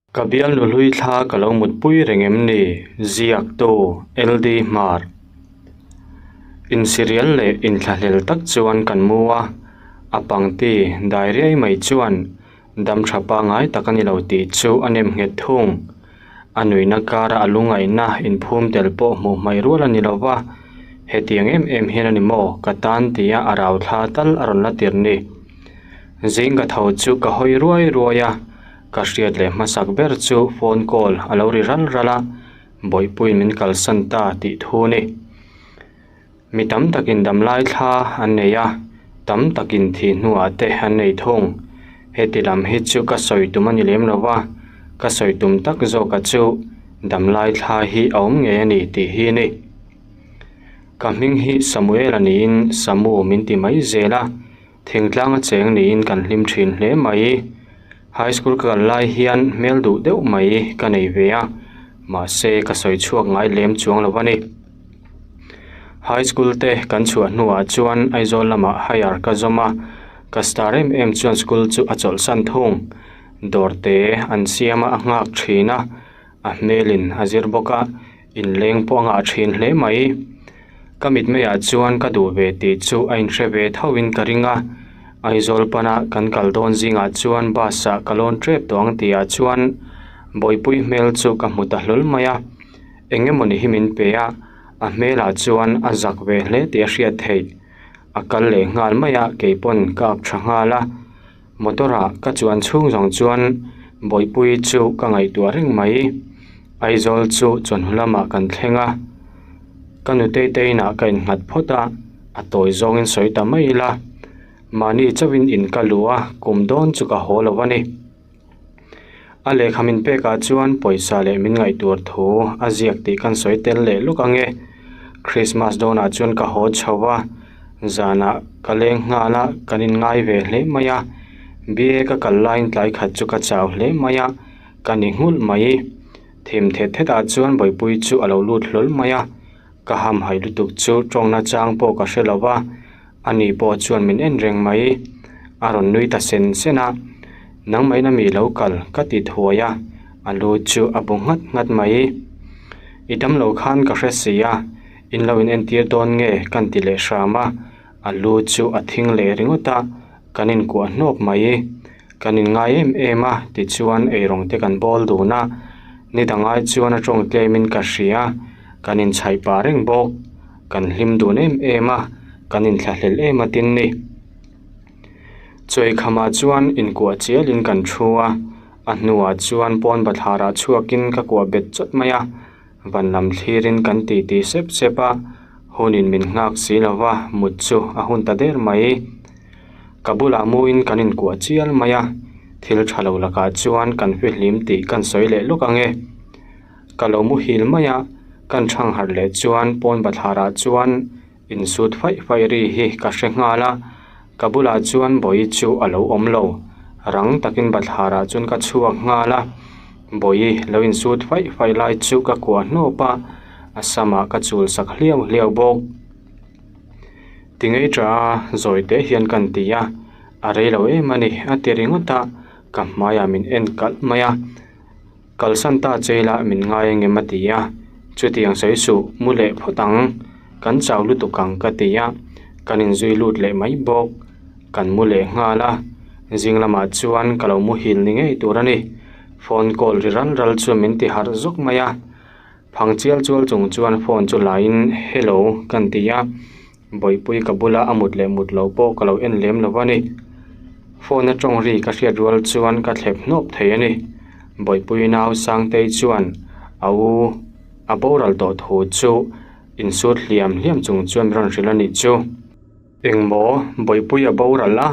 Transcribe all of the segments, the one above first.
Ka bialnu hlui thla ka lo mutpui reng em ni? Ziaktu, LD Hmar. Insirial leh inthlahlel tak chuan kan mu a, a pangti dai riai mai chuan dam tha pangngai tak a ni lo tih chu a nem nghet thung. A nuihna kara a lungaihna inphum tel pawh hmuh hmaih rual a ni lo va, hetiang em em hian a ni maw ka tan tia a rau thla tal a rawn la tir ni. Zing ka tho chu ka hawi ruai ruai a. Ka hriat leh hmasak ber chu phone call a lo ri ral ral a, Bawihpuiin min kalsan ta tih thu ni. Mi tam takin damlai thla an nei a, tam takin thih hnuah te an nei thung. Heti lam hi chu ka sawi tum a ni lem lo va, ka sawi tum tak zawka chu damlai thla hi a awm ngei a ni tih hi ni. Ka hming hi Samuel-a niin Samu min ti mai zel a. Thingtlang a cheng niin kan hlim thin hle mai. High school ka kal lai hian hmel duh deuh mai ka nei ve a, mahse ka sawi chhuak ngai lem chuang lo a ni. High school te kan chhuah hnuah chuan Aizawl lamah higher ka zawm a, ka star em em chuan school chu a chawlhsan thung. Dawr te an siam a a nghak thin a, a hmelin a zir bawk a. Inleng pawh a ngah thin hle mai. Ka mitmeiah chuan ka duh ve tih chu a inhre ve tho in ka ring a. Aizawl pana kan kal dawn zingah chuan bus ah ka lawn tep tawh ang tihah chuan Bawihpui hmel chu ka hmu ta hlawl mai a. Eng emawni hi min pe a, a hmelah chuan a zak ve hle tih a hriat theih. A kal leh nghal mai a, keipawn ka ak tha nghal a. Motor ah ka chuan chhung zawng chuan Bawihpui chu ka ngaihtuah reng mai. Aizawl chu chawhnu lamah kan thleng a, ka nutei te inah ka innghat phawt a, a tawi zawngin sawi ta mai ila. Mahni chauhin in ka luh a, kum dawn chu ka haw lo a ni. A lehkha min pekah chuan pawisa leh min ngaihtuah thu a ziak tih kan sawi tel leh lawk ang e. Christmas dawnah chuan ka haw chho a, zanah ka leng nghal a, kan inngai ve hle mai a. BA ka kal laiin tlai khat chu ka chau hle mai a, ka ni nghulh mai. Thim thet thetah chuan Bawihpui chu a lo lut hlawl mai a, ka hamhaih lutuk chu tawngna chang pawh ka hre lo va. Ani pawh chuan min en reng mai. A rawn nui ta sen sen a, Nangmahin a mi lo kal ka ti thuai a, a lu chu a bu nghat nghat mai. I dam lo khan ka hre si a, in lo in entir dawn nge kan ti leh hram a, a lu chu a thing leh ringawt a, kan inkuah hnawk mai. Kan inngai em em a tichuan eirawng te kan bawl dun a, ni dangai chuan a tawng tlemin ka hria, kan inchhaih pah reng bawk. Kan hlim dun em em a, kan inthlahlel em a tin ni. Chawikhamah chuan inkuah chialin kan thu a, a hnuah chuan pawn bathlarah chhuakin ka kuah bet chawt mai a, van lam thlirin kan titi sep sep a, hunin min nghak si lo va, mut chu a hun ta der mai. Ka bulah muin kan inkuah chial mai a, thil tha lo lakah chuan kan fihlim tih kan sawi leh lawk ang e. Ka lo muhil mai a, kan thang harh leh chuan pawn bathlarah chuan insut faih faih ri hi ka hre nghal a, ka bulah chuan Bawihi chu a lo awm lo. Rang takin bathlarah chuan ka chhuak nghal a, Bawihi lo insut faih faih lai chu ka kuah hnawp a, a samah ka chul sak hliau hliau bawk. Tingei tah a, zawi teh hian kan ti a, a rei lo em a ni a ti ringawt a, ka hmaiah min en kalh mai a. Kalsan ta che ila min ngai engem a ti a, chutiang sawi suh mu leh phawt ang, kan chau lutuk ang ka ti a, kan inzui lut leh mai bawk, kan mu leh nghal a, zing lamah chuan ka lo muhil ni ngei tur a ni, phone call ri ral ral chuan min ti harh zawk mai a, phang chial chual chung chuan phone chu laiin hello kan ti a. Bawihpui ka bula a mut leh mut lo pawh ka lo en lem lo a ni. Phone a tawng ri ka hriat rual chuan ka thlep hnawp thei a ni. Bawihpui nau Sangtei chuan a u a boral tawh thu chu insut hliam hliam chung chuan rawn hrilh a nih chu. Engmaw Bawihpui a boral a?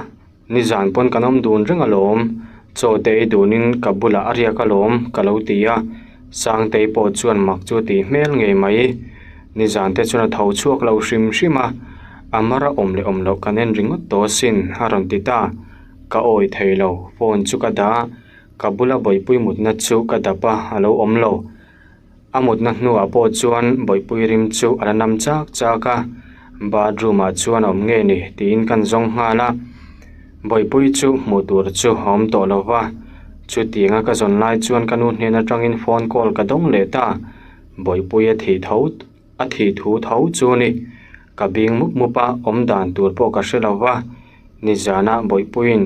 Nizan pawn kan awm dun reng alawm, chaw te ei dunin ka bulah a riak alawm ka lo ti a, Sangtei pawh chuan mak chu tih hmel ngei mai. Nizan te chuan a tho chhuak lo hrim hrim a, a mar a awm leh awm loh kan en ringawt tawh asin a rawn ti ta. Ka awi thei lo, phone chu ka dah a, ka bula bawihpui mutna chu ka dap a, a lo awm lo. A mutna hnuah pawh chuan bawihpui rim chu a la nam chak chak a, bathroom ah chuan a awm nge ni tiin kan zawng nghal a, bawihpui chu hmuh tur chu a awm tawh lo va. Chutianga ka zawn lai chuan ka nu hnen atangin phone call ka dawng leh ta. Bawihpuia thih tho a thih thu tho chu a ni. Ka bing mup mup a, awm dan tur pawh ka hre lo va. Nizana Bawihpuiin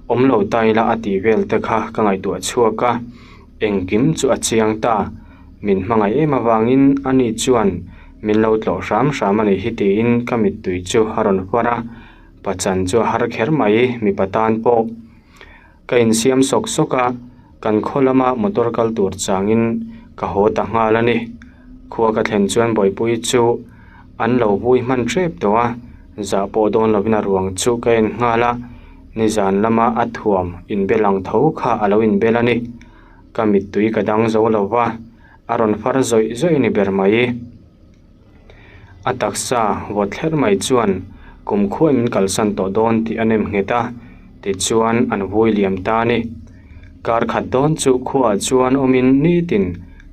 awm lo ta ila a tih vel te kha ka ngaihtuah chhuak a, engkim chu a chiang ta. Min hmangaih em avangin ani chuan min lo tlawh hram hram a nih hi tiin ka mittui chu a rawn far a, pachan chu a har kher mai mipa tan pawh. Ka insiam sawk sawk a, kan khaw lama motor kal tur changin ka haw ta nghal a ni. Khua ka thlen chuan Bawihpuii chu an lo vui hman hrep tawh a, zah pawh dawn lovin a ruang chu ka en nghal a, nizan lama a thuam inbel ang tho kha a lo inbel a ni. Ka mittui ka dang zo lo va, a rawn far zawih zawih a ni ber mai. A taksa vawt thler mai chuan kum khuain min kalsan tawh dawn tih a nem nghet a, tichuan an vui liam ta a ni. Kar khat dawn chu khuaah chuan awmin nitin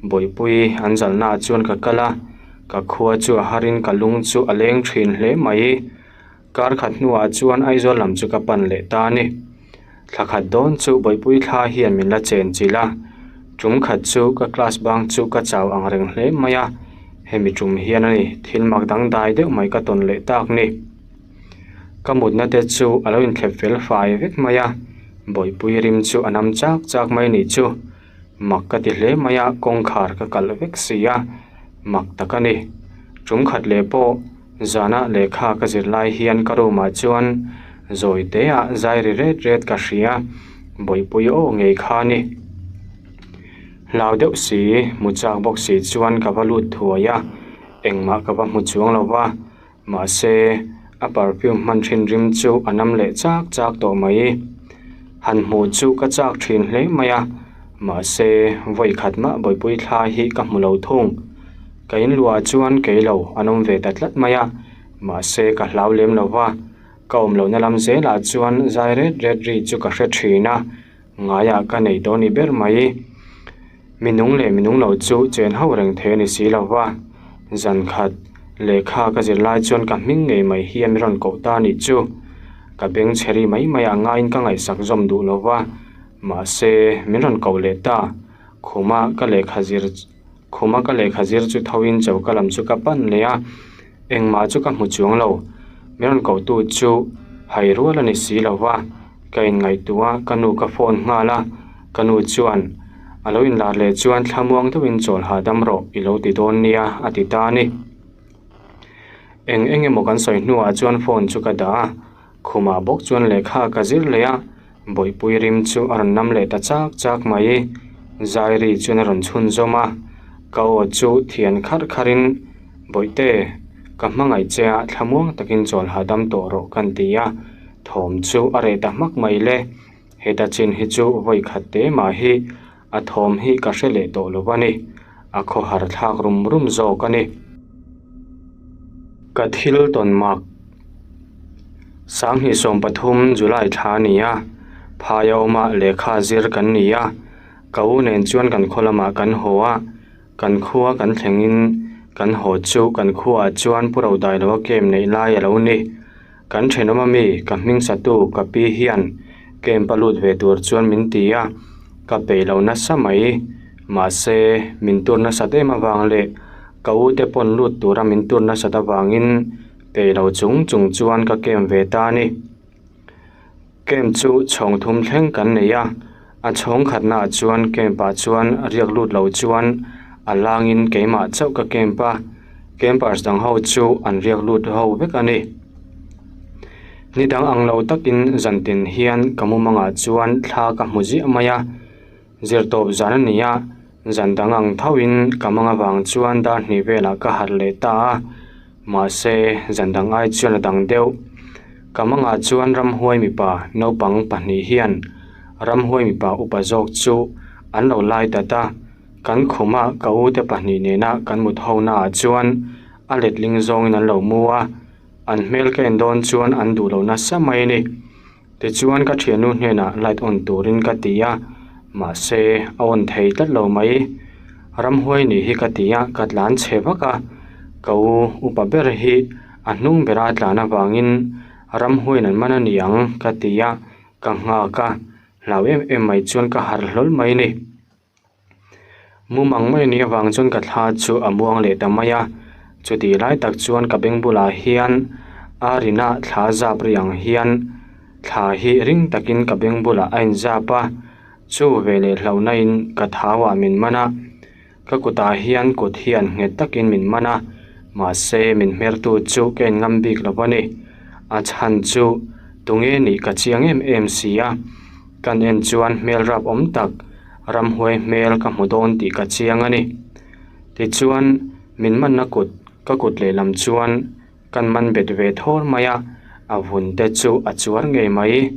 Bawihpui an zalhnaah chuan ka kal a, ka khua chu a harin ka lung chu a leng thin hle mai. Kar khat hnuah chuan Aizawl lam chu ka pan leh ta a ni. Thla khat dawn chu Bawihpui thla hian min la chen chilh a, tum khat chu ka class bang chu ka chau ang reng hle mai a, hemi tum hian a ni thil mak dangdai deuh mai ka tawn leh tak ni. Ka mutna te chu a lo inthlep fel fai vek mai a, Bawihpui rim chu a nam chak chak mai nih chu. Mak ka ti hle mai a, kawngkhar ka kalh vek si a, mak tak a ni. Tum khat leh pawh zana lehkha ka zir lai hian ka room ah chuan zawi te ah zai ri ret ret ka hria, bawihpui aw ngei kha a ni. Hlau deuh si, hmu chak bawk si chuan ka va lut thuai a, engmah ka va hmu chuang lo va, Mahse, a perfume hman thin rim chu a nam leh chak chak tawh mai. Han hmuh chu ka chak thin hle mai a, mahse, vawi khat mah Bawihpui thla hi ka hmu lo thung. Ka inluah chuan kei lo an awm ve ta tlat mai a, mahse ka hlau lem lo va, ka awm lohna lam zelah chuan zai ret ret ri chu ka hre thin a, ngaiah ka nei tawh ni ber mai. Mi nung leh mi nung lo chu chen ho reng thei a ni si lo va, zan khat lehkha ka zir lai chuan ka hming ngei mai hi a mi rawn koh ta nih chu. Ka beng chhe ri mai mai ah ngaiin ka ngaihsak zawm duh lo va, mahse min rawn koh leh ta. Khuma ka lehkha zir khuma ka lehkha zir chu tho in choka lam chu ka pan leh a, engmah chu ka hmu chuang lo. Min rawn koh tu chu hai rual a ni si lo va. Ka inngaihtuah a, ka nu ka phone nghal a, ka nu chuan a lo inlar leh chuan thlamuang deuhin chawl hahdam rawh i lo ti dawn nia a ti ta a ni. Eng eng emaw kan sawi hnuah chuan phone chu ka dah a, khumah bawk chuan lehkha ka zir leh a, bawihpui rim chu a rawn nam leh ta chak chak mai. Zairi chuan a rawn chhunzawm a, ka aw chu thian kharh kharhin Bawihte, ka hmangaih che a thlamuang takin chawl hahdam tawh rawh kan ti a. Thawm chu a reh ta hmak mai le. Heta chin hi chu vawi khat te mah hi a thawm hi ka hre leh tawh lo a ni. A khawhar thlak rum rum zawk a ni. Ka thil tawn mak. 2013 July thla a ni a, phaia awma lehkha zir kan ni a, ka u nen chuan kan khaw lamah kan haw a, Kan khua kan thlengin kan haw chu kan khuaah chuan Pu Rodailoa camp neih lai a lo ni. Kan thenawm ami ka hming satu ka pi hian camp a lut ve tur chuan min ti a, ka peih lo nasa mai. Mahse, min tur nasat em avang leh ka u te pawn lut tura min tur nasat avangin peih lo chung chung chuan ka camp ve ta a ni. Camp chu chhawng thum thleng kan nei a, a chhawng khatnaah chuan camp ah chuan riak lut lo chuan a langin keimah chauh ka camp a, campers dang ho chu an riak lut ho vek a ni. Ni dang ang lo takin zantin hian ka mumangah chuan thla ka hmu ziah mai a, zirtawp zan a ni a, zan dang ang thoin ka mang avang chuan dar hnih velah ka harh leh ta a. Mahse, zan dang ai chuan a dang deuh. Ka mangah chuan ramhuai mipa naupang pahnih hian ramhuai mipa upa zawk chu an lo lai dat a, kan khuma ka ute pahnih nena kan mut ho naah chuan a letling zawngin an lo mu a, an hmel ka en dawn chuan an duh lo nasa mai a ni. Tichuan ka thiannu hnenah light on turin ka ti a, mahse a on thei tlat lo mai. Ramhuai nih hi ka ti a, ka tlan chhe vak a, ka u upa ber hi a hnung bera a tlan avangin ramhuaiin an man a ni ang ka ti a, ka nghak a. Hlau em em mai chuan ka harh hlawl mai a ni. Mumang mai anih avang chuan ka thla chu a muang leh ta mai a, chutih lai tak chuan ka beng bulah hian a rina thla zap ri ang hian thla hi ring takin ka beng bulah a inzap a, chu veleh hlauhna in ka thau ah min man a, ka kutah hian kut hian nghet takin min man a, mahse min hmertu chu ka en ngam bik lo a ni, a chhan chu tunge nih ka chiang em em si a. Kan en chuan hmel rap awm tak ramhuai hmel ka hmu dawn tih ka chiang a ni. Tichuan min manna kut ka kut lehlam chuan kan man bet ve thawr mai a, a vun te chu a chuar ngei mai.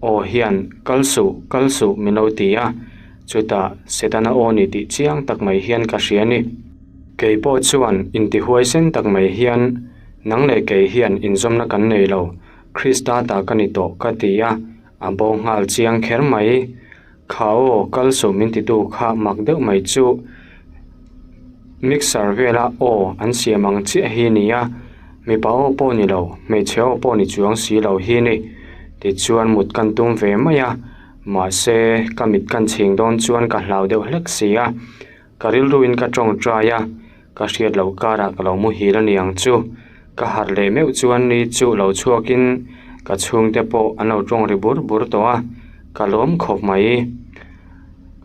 Aw hian kal suh kal suh min lo ti a, chutah Setana aw ni tih chiang tak mai hian ka hria a ni. Kei pawh chuan intihuaisen tak mai hian nang leh kei hian inzawmna kan nei lo, Krista ta ka ni tawh ka ti a, A bo nghal chiang kher mai. Kha aw, kal suh min titu kha mak deuh mai chu mixer vela aw an siam ang chiah hi nia, mipa aw pawh ni lo, hmeichhe aw pawh ni chuang si lo hi ni. Tichuan mut kan tum ve mai a, mahse ka mit kan chhing dawn chuan ka hlau deuh hlek si a. Ka rilruin ka tawngtai a, ka hriat loh karah ka lo muhil a ni ang chu. Ka harh leh meuh chuan ni chu lo chhuakin ka chhungte pawh an lo tawng ri bur bur tawh a, ka lawm khawp mai.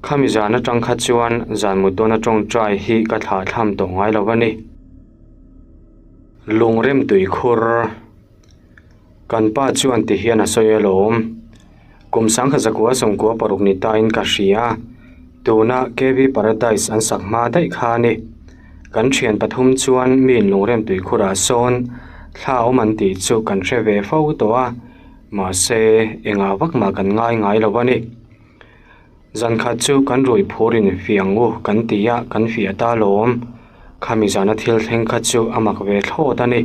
Khami zan atang kha chuan zan mut dawna tawngtai hi ka thlah thlam tawh ngai lo a ni. Lungrem tuikhur. Kan pa chuan ti hian a sawi alawm. Kum sangkhat zakua sawmkua paruk ni tain ka hria. Tuna KV Paradise an sak hma daih kha a ni. Kan thian pathum chuan mi inlungrem tuikhurah sawn thla awm an tih chu kan hre ve fo tawh a, mahse engah vak mah kan ngai ngai lo a ni. Zan khat chu kan rui phur in fiah ang u kan ti a, kan fiah ta alawm. Khami zana thil thleng kha chu a mak ve thlawt a ni.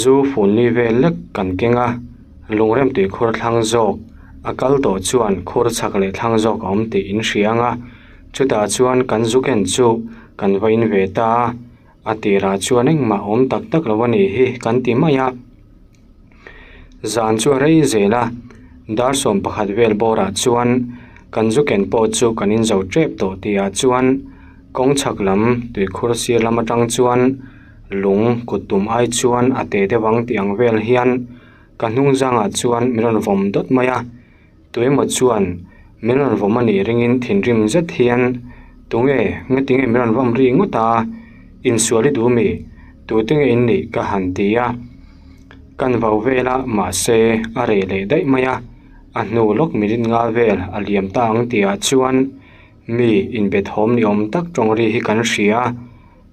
Zu funli vel lek kan keng a, lungrem tui khur thlang zawk a kal tawh chuan khur chhak leh thlang zawk a awm tih in hria ang a, chutah chuan kan zu ken chu kan va in ve ta a, a tirah chuan engmah awm tak tak lo a nih hi kan ti mai a. Zan chu a rei zel a, dar 11 vel bawrah chuan kan zu ken pawh chu kan inzo tep tawh tihah chuan kawng chhak lam tuikhur sir lam atang chuan lung kut tum ai chuan a te deuh ang tih ang vel hian ka hnung zangah chuan min rawn vawm dawt mai a, tuemaw chuan min rawn vawm a nih ringin thinrim zet hian tunge ngatinge min rawn vawm ri ngawt a, insual i duh mi tute nge in nih ka han ti a. Kan vau vel a, mahse a reh leh daih mai a, a hnu lawk minute nga vel a liam ta ang tihah chuan mi inbe thawm ni awm tak tawng ri hi kan hria a,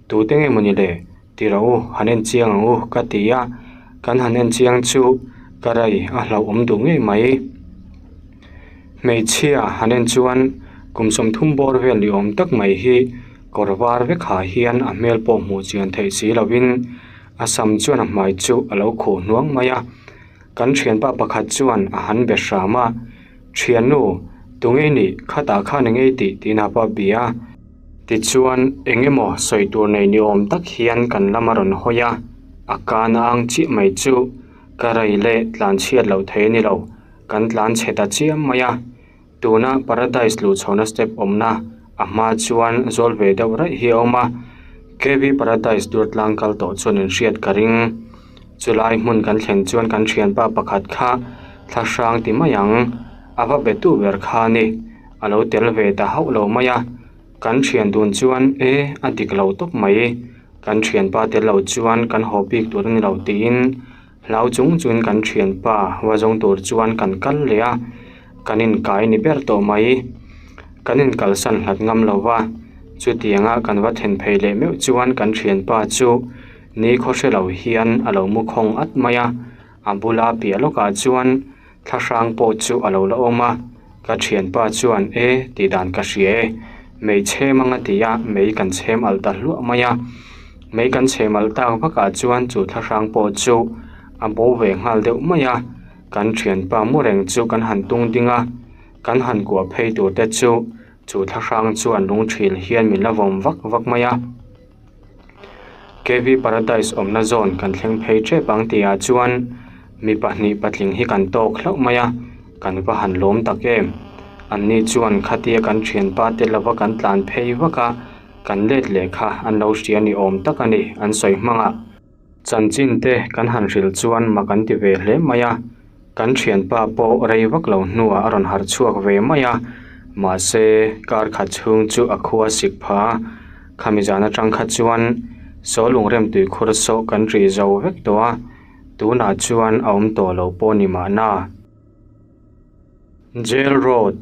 tute nge mawni le ti rawh u, han en chiang ang u ka ti a, kan han en chiang chu ka rai a hlauhawm duh ngei mai. Hmeichhia han en chuan kum 30 bawr vel ni awm tak mai hi kawr var vek ha hian a hmel pawh hmuh chian theih si lovin A sam chuan a hmai chu a lo khuh hnuang mai a, kan thianpa pakhat chuan a han be hram a, Thiannu, tunge i nih? Khatah khan eng ei tih? tiin a pa bia a. Tichuan, eng emaw sawi tur nei ni awm tak hian kan lam a rawn hawi a, a kan a ang chiah mai chu ka rei leh tlan chhiat loh thei a ni lo, kan tlan chhe ta chiam mai a. Tuna Paradise luhchhohna step awmna a hma chuan zawl ve deuh raih hi a awm a, KV Paradise dur tlang kal tawh chuan in hriat ka ring. Chulai hmun kan thlen chuan kan thianpa pakhat kha thla hrang ti mai ang, a va be tu ber kha a ni, a lo tel ve ta hauh lo mai a, kan thian dun chuan e a dik lo tawp mai, kan thianpa tel lo chuan kan haw bik tur a ni lo tiin Hlau chung chungin kan thianpa va zawng tur chuan kan kal leh a, kan inkai ni ber tawh mai. Kan inkalsan hlat ngam lo va, chutianga kan va then phei leh meuh chuan kan thianpa chu ni khaw hre lo hian a lo mu khawng at mai a, a bula piah lawkah chuan thla hrang pawh chu a lo la awm a, ka thianpa chuan e tih dan ka hria e, mei chhem anga ti a, mei kan chhem alh ta hluah mai a, mei kan chhem alh tak vakah chuan chu thla hrang pawh chu a bo ve nghal deuh mai a, kan thianpa mu reng chu kan han tung ding a, kan han kuah phei tur te chu chu thla hrang chuan lung thil hian min la vawm vak vak mai a. KV Paradise awmna zawn kan thleng phei tep ang tihah chuan mi pahnih patling hi kan tawk hlauh mai a. Kan va han lawm tak em? Anni chuan khatia kan thianpa te lova kan tlan phei vak a, kan let leh kha an lo hria ni awm tak a ni, an sawi hmang a. Chanchin te kan han hrilh chuan mak an ti ve hle mai a, kan thianpa pawh rei vak lo hnuah a rawn harh chhuak ve mai a, mahse kar khat chhung chu a khua sik pha a, khami zan atang kha chuan saw lungrem tuikhur sawh kan ṭih zo vek tawh a, tunah chuan a awm tawh lo pawh ni mahna. Jail Road,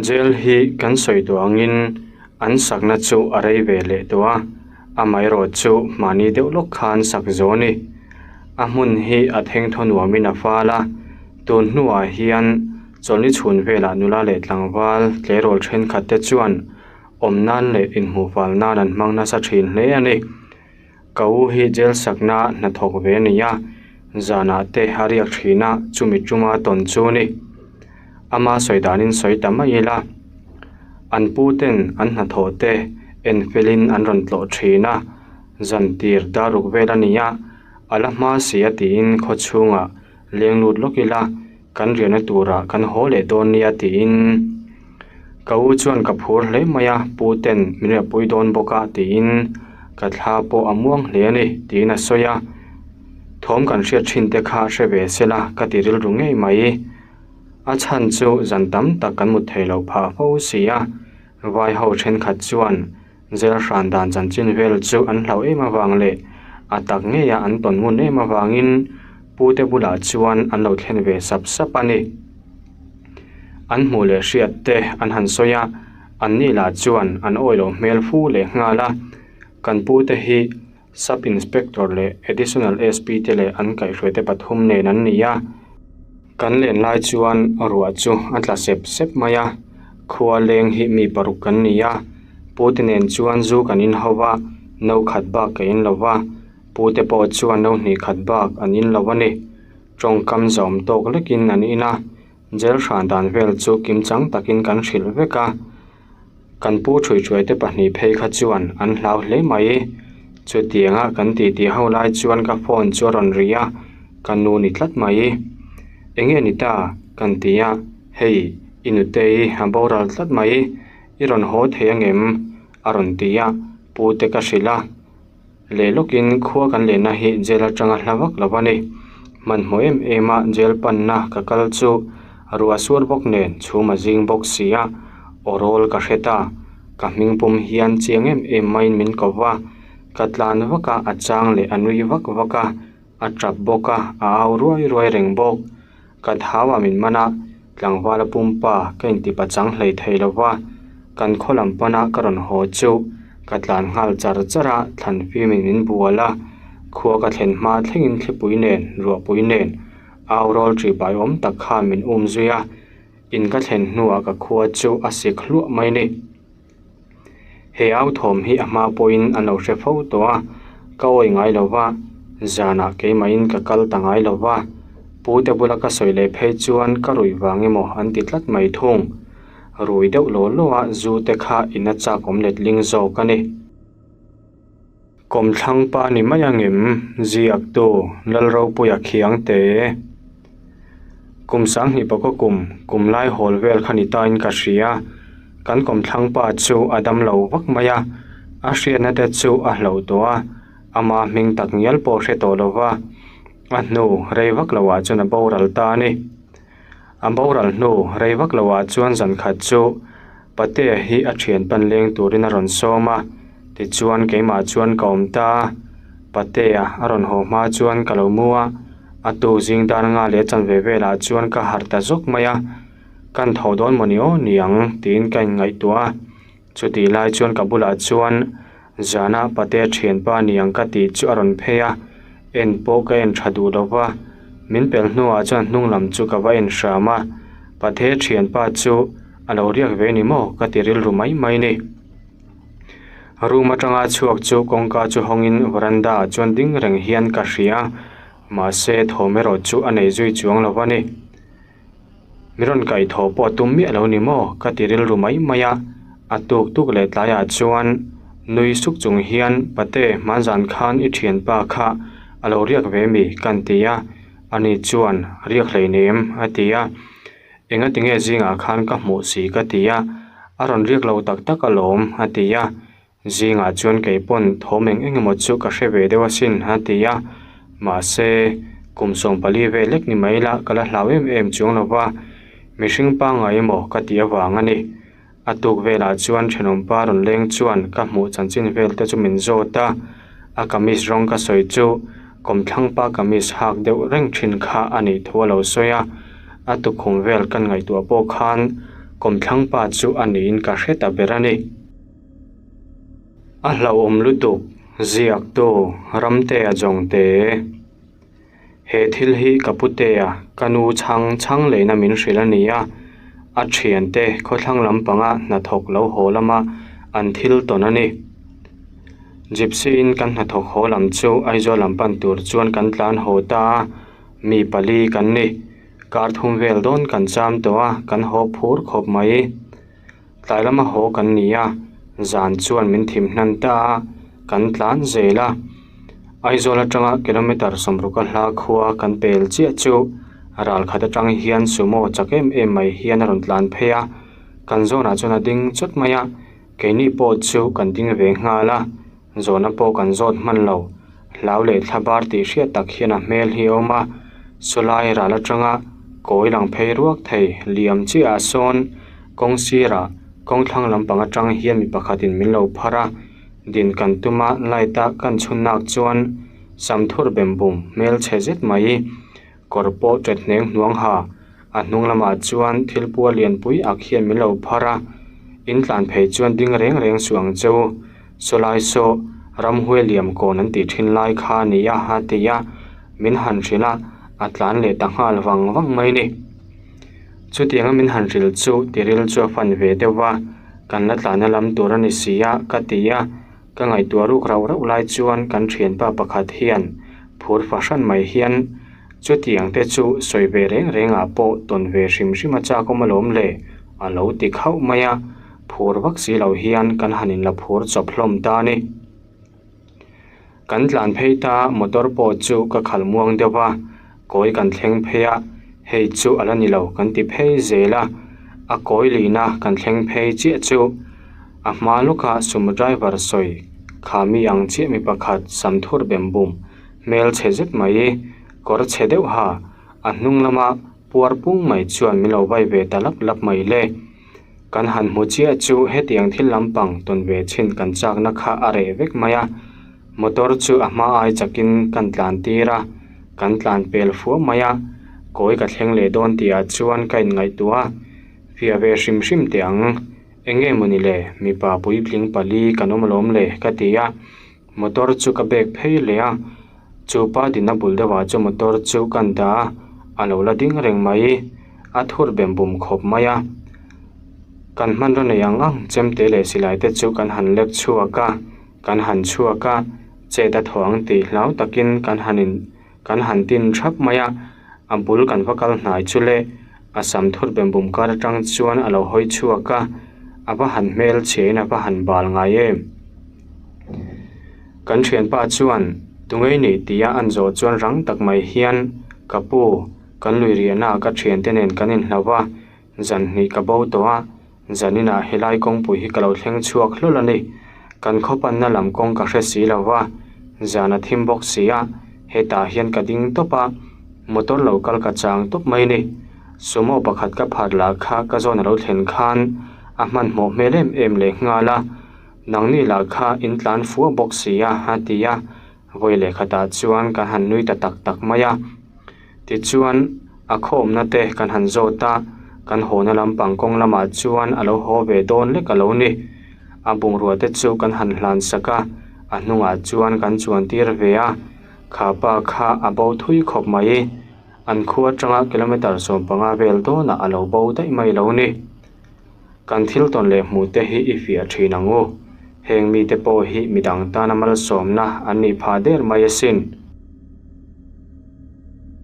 Jail hi kan sawi duh angin an sakna chu a rei ve leh tawh a, amaherawh chu mahni deuh lawk khan sak zo a ni. A hmun hi a thengthaw nuamin a fal a, tun hnuah hian chawlhni chhun velah nula leh tlangval tleirawl thenkhat te chuan awm nan leh inhmuh fal nan an hmang nasa thin hle a ni. Ka u hi jail sakna hnathawk ve a ni a, zanah te a riak thin a, chumi tuma tawn chu a ni. Ama sawi danin sawi ta mai ila, an pu ten an hnathawh te en felin an rawn tlawh thin a, zan tir dar ruk vel a ni a, a la hma si a tiin khaw chhungah leng lut lawk ila, kan riahna turah kan haw leh dawn nia tiin ka u chuan ka phur hle mai a, pu ten min riahpui dawn bawk a tiin ka thla pawh a muang hle a ni tiin a sawi a, thawm kan hriat thin te kha hre ve sela ka ti rilru ngei mai, a chhan chu zan tam tak kan mut theih loh phah fo si a, vai ho thenkhat chuan Zel hran dan chanchin vel chu an hlauh em avang leh a tak ngeia an tawn ngun em avangin pute bulah chuan an lo thlen ve sap sap a ni. An hmuh leh hriat te an han sawi a, anni lah chuan an awi loh hmel fu leh nghal a. Kan pute hi Sub Inspector leh Additional SP te leh an kaihhruaite pathum nen an ni a. Kan len lai chuan ruah chu a tla sep sep mai a, khua leng hi mi paruk kan ni a, pute nen chuan zu kan in ho va, no khat bak ka in lo va, pute pawh chuan no hnih khat bak an in lo a ni. Tawngkam zawm tawk lekin an in a, jail hran dan vel chu kimchang takin kan hrilh vek a. Kan pu ṭhuihṭhuai te pahnih phei kha chuan an hlau hle mai. Chutianga kan titi ho lai chuan ka phone chu a rawn ri a, ka nu ni tlat mai. Enge ni ta? Kan ti a, hei i nutei a boral tlat mai, i rawn haw thei angem? A rawn ti a, pu te ka hrilh a. Leh lawkin khua kan lehna hi jail atanga hla vak lo a ni. Hmanhmawh em em a jail panna ka kal chu ruah suar bawk nen chhum a zing bawk si a, aw rawl ka hre ta. Ka hming pum hian chiang em em maiin min ko va, ka tlan vak a, a chang leh a nui vak vak a, a tap bawk a, a au ruai ruai reng bawk. Ka thau a min man a, tlangval a pumpa ka inti pachang hlei thei lo va, kan khaw lam pana ka rawn haw chu ka tlan nghal char char a, thlan fimin min bual a, khua ka thlen hma thlengin thlipui nen, ruahpui nen, au rawl ṭih bai awm tak khan min um zui a, in ka thlen hnuah ka khua chu a sik hluah mai ni. He au thawm hi a hma pawhin an lo hre fo tawh a, ka awi ngai lo va, zanah keimahin ka kal ta ngai lo va, pute bula ka sawi leh phei chuan ka ruih vang emaw an ti tlat mai thung. Rui deuh law law a zu te kha in a chak awm letling zawk a ni. Kawmthlang pa ni mai angem? Ziaktu Lalropuia Khiangte. Kum sanghnih pakaw kum, kum lai hawl vel kha ni tain ka hria. Kan kawmthlang pa chu a dam lo vak mai a, a hriatna te chu a hloh tawh a, ama hming tak ngial pawh hre tawh lo va, a hnu rei vak loah chuan a boral ta a ni. A boral hnu rei vak loah chuan zan khat chu Patea hi a thian pan leng turin a rawn sawm a, tichuan keimah chuan ka awm ta a. Patea a rawn haw hma chuan ka lo mu a, a tu zing dar nga leh chanve velah chuan ka harh ta zawk mai a, Kan tho dawn mawni aw niang tiin ka inngaihtuah a. Chutih lai chuan ka bulah chuan Zana Patea thianpa niang ka tih chu a rawn phei a, en pawh ka en tha duh lo va, min pel hnuah chuan hnung lam chu ka va en hram a, Patea thianpa chu a lo riak ve ni maw ka ti rilru mai mai ni. Room atanga chhuak chu kawngka chu hawngin veranda ah chuan ding reng hian ka hria a, mahse thawm erawh chu a nei zui chuang lo va ni. Mi rawn kaihthawh pawh a tum miah lo ni maw? Ka ti rilru mai mai a, a tuk tuk leh tlaiah chuan nui suk chung hian Pate hmanzan khan i thianpa kha a lo riak ve mi? Kan ti a, ani chuan riak hleinem a ti a. Engatinge zingah khan ka hmuh si ka ti a, a rawn riak lo tak tak alawm, a ti a. Zingah chuan kei pawn thawm eng eng emaw chu ka hre ve deuh asin, a ti a. Mahse, kum 14 vel lek ni mai la ka la hlau em em chuang lo va, mihring pangngai emaw ka tih avang a ni. A tuk velah chuan thenawmpa rawn leng chuan ka hmuh chanchin vel te chu min zawt a, a kamis rawng ka sawi chu kawmthlangpa kamis hak deuh reng thin kha a nih thu a lo sawi a, a tukhum vel kan ngaihtuah pawh khan kawmthlangpa chu a niin ka hre ta ber a ni. A hlauhawm lutuk, ziaktu Ramtea Jongte. He thil hi ka putea ka nu chhang chhang lehna min hrilh a ni a, a thiante khawthlang lampanga hnathawk lo haw lama an thil tawn a ni. Gypsy in kan hnathawk haw lam chu Aizawl lam pan tur chuan kan tlan haw ta a, mi pali kan ni. Kar thum vel dawn kan cham tawh a, kan haw phur khawp mai. Tlai lama haw kan ni a, zan chuan min thim hnan ta a, kan tlan zel a. Aizawl atanga kilometer sawmruka hla khua kan pel chiah chu ral khat atang hian sumo chak em em mai hian a rawn tlan phei a, kan zawnah chuan a ding chawt mai a, keini pawh chu kan ding ve nghal a, zawhna pawh kan zawt hman lo. Hlau leh thla bar tih hriat tak hian a hmel hi a awm a, sawlai ral atanga kawi lang phei ruak thei liam chiahah sawn kawng sirah kawng thlang lampang atang hian mi pakhatin min lo phar a, din kan tum a light a kan chhun nak chuan sam thur bem bum hmel chhe zet mai kawr pawh ṭet hneng hnuang ha a hnung lamah chuan thil pua lianpui ak hian min lo phar a, in tlan phei chuan ding reng reng suh ang che u. Sawlai saw ramhuai liam kawn an tih thin lai kha a ni a a ti a, min han hrilh a, a tlan leh ta nghal vang vang mai ni. Chutianga min han hrilh chu tiril chu a fan ve deuh va, kan la tlanna lam tur a ni si a ka ti a, ka ngaihtuah ruk rauh rauh lai chuan kan thianpa pakhat hian phur fahran mai hian chutiang te chu sawi ve reng rengah pawh tawn ve hrim hrim a chak awm alawm le a lo ti khauh mai a. Phur vak si lo hian kan han inla phur chawp hlawm ta a ni. Kan tlan phei ta motor pawh chu ka khalh muang deuh va, kawi kan thleng phei a, hei chu a la ni lo kan ti phei zel a, a kawi lihna kan thleng phei chiah chu a hma lawka sumo driver sawi kha mi ang chiah mi pakhat sam thur bem bum hmel chhe zet mai kawr chhe deuh ha a hnung lama puar pung mai chuan min lo vai ve ta lap lap mai le. Kan han hmu chiah chu hetiang thil lampang tawn ve chhin kan chakna kha a reh vek mai a, motor chu a hma ai chakin kan tlan tir a, kan tlan pel fuah mai a, kawi ka thleng leh dawn tihah chuan ka inngaihtuah a, fiah ve hrim hrim teh ang, eng nge mawni le, mipa puitling pali kan awm alawm le ka ti a, motor chu ka bag phei leh a, chu pa dinna bul deuhah chu motor chu kan dah a, a lo la ding reng mai. A thur bem bum khawp mai a, kan hmanraw nei ang ang chemte leh silai te chu kan han lek chhuak a, kan han chhuak a, chet a thaw ang tih hlau takin kan han in kan han tin thap mai a, a bul kan va kal hnai chu le a sam thur bem bum kar atang chuan a lo hawi chhuak a, a va han hmel chhiain a va han bal ngai em. Kan thianpa chuan tungei nih tia an zawh chuan rang tak mai hian ka pu. Kan lui riahnaah ka thiante nen kan inhlau a, zan hnih ka bo tawh a, zaninah helai kawngpui hi ka lo thleng chhuak hlawl a ni. Kan khawpanna lam kawng ka hre si lo va, zan a thim bawk si a, hetah hian ka ding tawp a, motor lo kal ka chang tawp mai ni. Sumo pakhat ka phat lah kha ka zawn a lo thlen khan a hmanhmawh hmel em em leh nghal a, nangni lah kha in tlan fuah bawk si a, a ti a, vawi leh khatah chuan kan han nui ta tak tak mai a. Tichuan, a khawmna te kan han zawt a, kan hawna lampang kawng lamah chuan a lo haw ve dawn lek a lo ni. A bungrua te chu kan han hlan sak a, a hnungah chuan kan chuan tir ve a, kha pa kha a bo thui khawp mai. An khua atanga kilometre 15 vel dawnah a lo bo daih mai lo ni. Kan thil tawn leh hmuh te hi i fiah thin ang u. Heng mite pawh hi midang tana malsawmna an nih phah der mai asin.